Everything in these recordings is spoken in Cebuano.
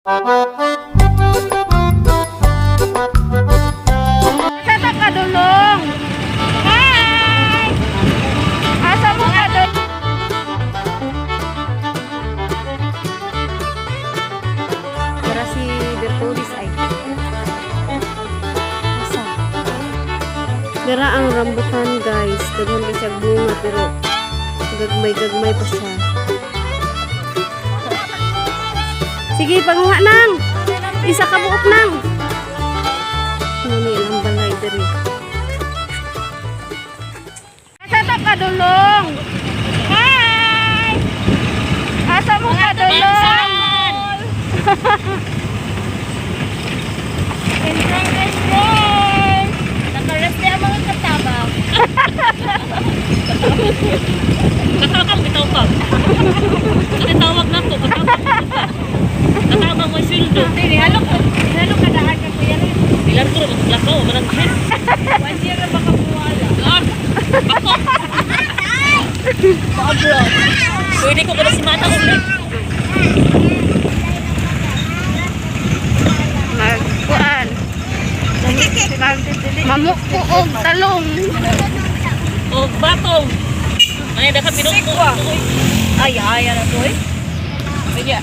Asa ta padulong? Hi! Asa mo kadulong? Para si Bertudis ay. Asa? Dira ang rambutan, guys. Daghan kay siya bunga pero gagmay-gagmay pa siya. Sige, panguha nang. Isa ka buok nang. Nuni ilang balay diri. Asa ta padulong? Hi! Asa mo kadulong? Strong strong! Nakaras na ang mga katabang. Katabang bitaw pa. Katawag na ko, katabang. Katabang mo sweldo. Halo ko, halo ka daan ka kuya rin. Ilan ko rin maglakaw, manang head. 1 year na baka buwala. Ah, ako. Pa-abroad. Pwede ko kada si Mata ulit. Magkuan. Mamukpo og talong. O batong. Ay, daka pinukpo. Ay, ay, ano to eh? Sige.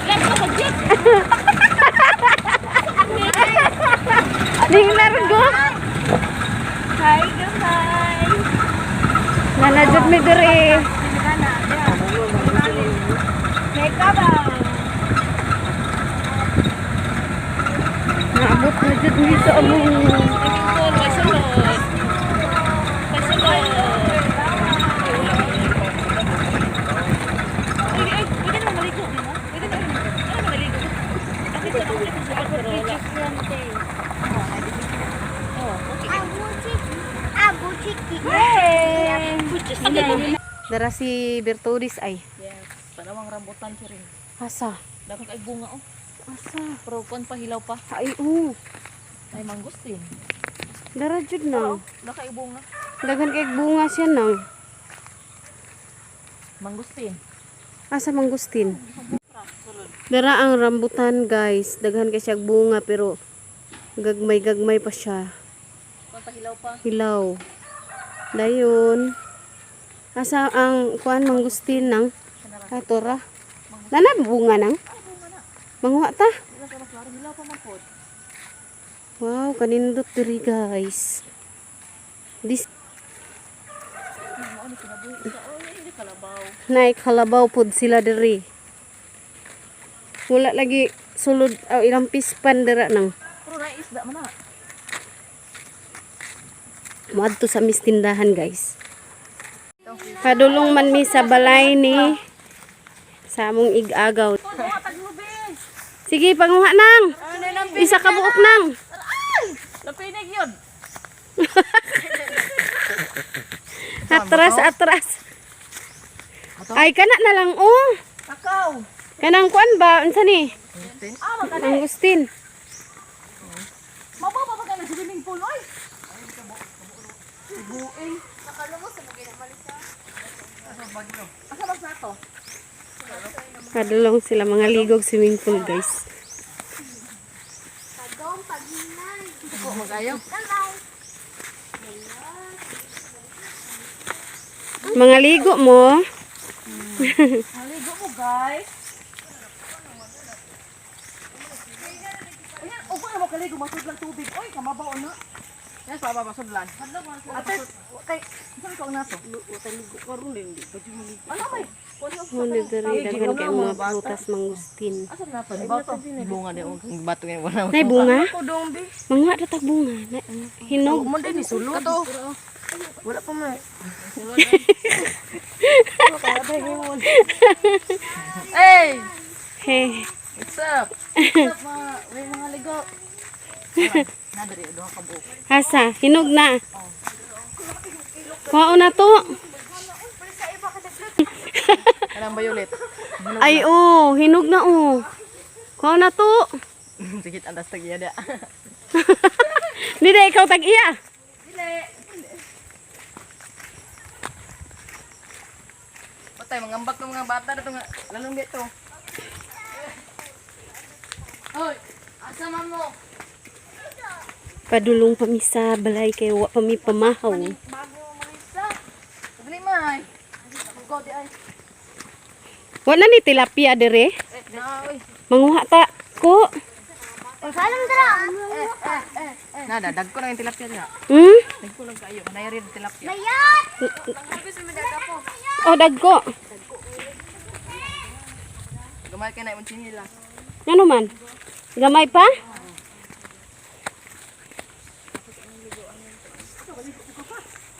Lakaw magyat. Ning largo. Hi, gamay. Nanajud mi diri. Teka ba? Naabot na jud mi sa among Swimming pool, may sulod. May sulod. Ay, ay, pwede naman maligo, di ba? Pwede naman maligo. Ano maligo? Kasi sa mga sulod, pero wala. Oh, okay. Hey! Dara si Bertodis ay. Yes, panawang rambutan siya rin. Asa? Dapat ay bunga oh. Asa? Pero kuan pa hilaw pa. Ay, oh. Ay mangustin. Dara jud na. Daka ay bunga. Daghan kay bunga siya nang. Mangustin. Asa mangustin? Dara ang rambutan, guys. Daghan kay siya bunga pero gagmay-gagmay pa siya. Kuan pa hilaw pa. Hilaw. Dayon. Asa ang kuan mangustin nang? Ato ra. Nana bunga nang? Manguha ta. Hilaw pa man pod. Wow, kanindot diri guys. This Mao ni kinabuhi sa oy, hindi kalabaw. nay kalabaw pod sila diri. Wala lagi sulod aw ilang pispan dira nang. Pero na isda man na. Moadto sa mis tindahan guys. Padulong man mi sa balay ni sa among igagaw. Sige, panguha nang. Isa ka buok nang. Lapinig yun. Atras, atras. Ay, kana na lang, oh. Takaw. Kanang kuan ba? Unsa ni? Angustin. Mababa pa ka na swimming pool oy. Buing. Asa ba sa to? Padulong sila mga ligog swimming pool, guys. Mga ligo mo. Maligo mo guys. Ayan, ugo na mo kaligo masudlan tubig. Oy, kamabaw na. Yes, pa pa sudlan. Ate, kay saan ka na to? Ano may? Muna diri daghan kay mga prutas mangustin. Asa na to? Bato. Bunga di og bato nga wala. Nay bunga? Manguha ra tag bunga. Na, hinog. Mo din ni sulod. Wala pa man. Hey, Hey. what's up? What's up mga may mga ligo? Nadari duha ka buok. Asa, hinog na. Kuha na to. Kanang violet. Ay oh, hinog na oh. Kuha na to. Sige, andas tag iya da. Hindi na ikaw tag iya. Patay mangambak ng mga bata na to nga lalong dito. Hoy, asa man mo? Padulong pa mi sa balay kay wa pa mi pamahaw. Bago Marisa. Dali may. Go di ay. Wala ni tilapia dire. Na oy. Manguha ta ko. Na dadag ko na yung tilapia niya. Hmm? Dagko lang kayo. Manayari yung tilapia. Oh, dagko. Gamay kay na imong chinilas. Ano man? Gamay pa?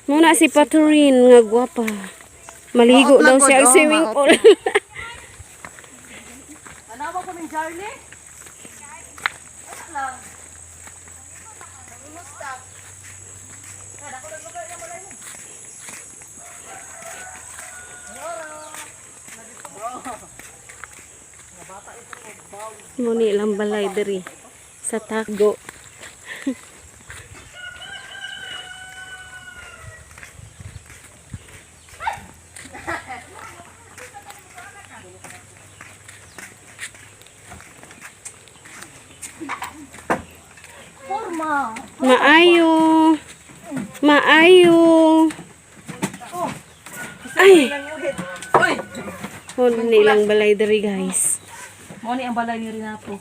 Muna si Paturin nga gwapa. Maligo Maot daw lang siya pod, ang oh, swimming maot. pool. Tanawa ko ning Charlie. Muna ilang balay diri sa tago. Forma. Maayo. Maayo. Ay, Uy. Mo nilang balay diri, guys. Mo ni ang balay ni Renato.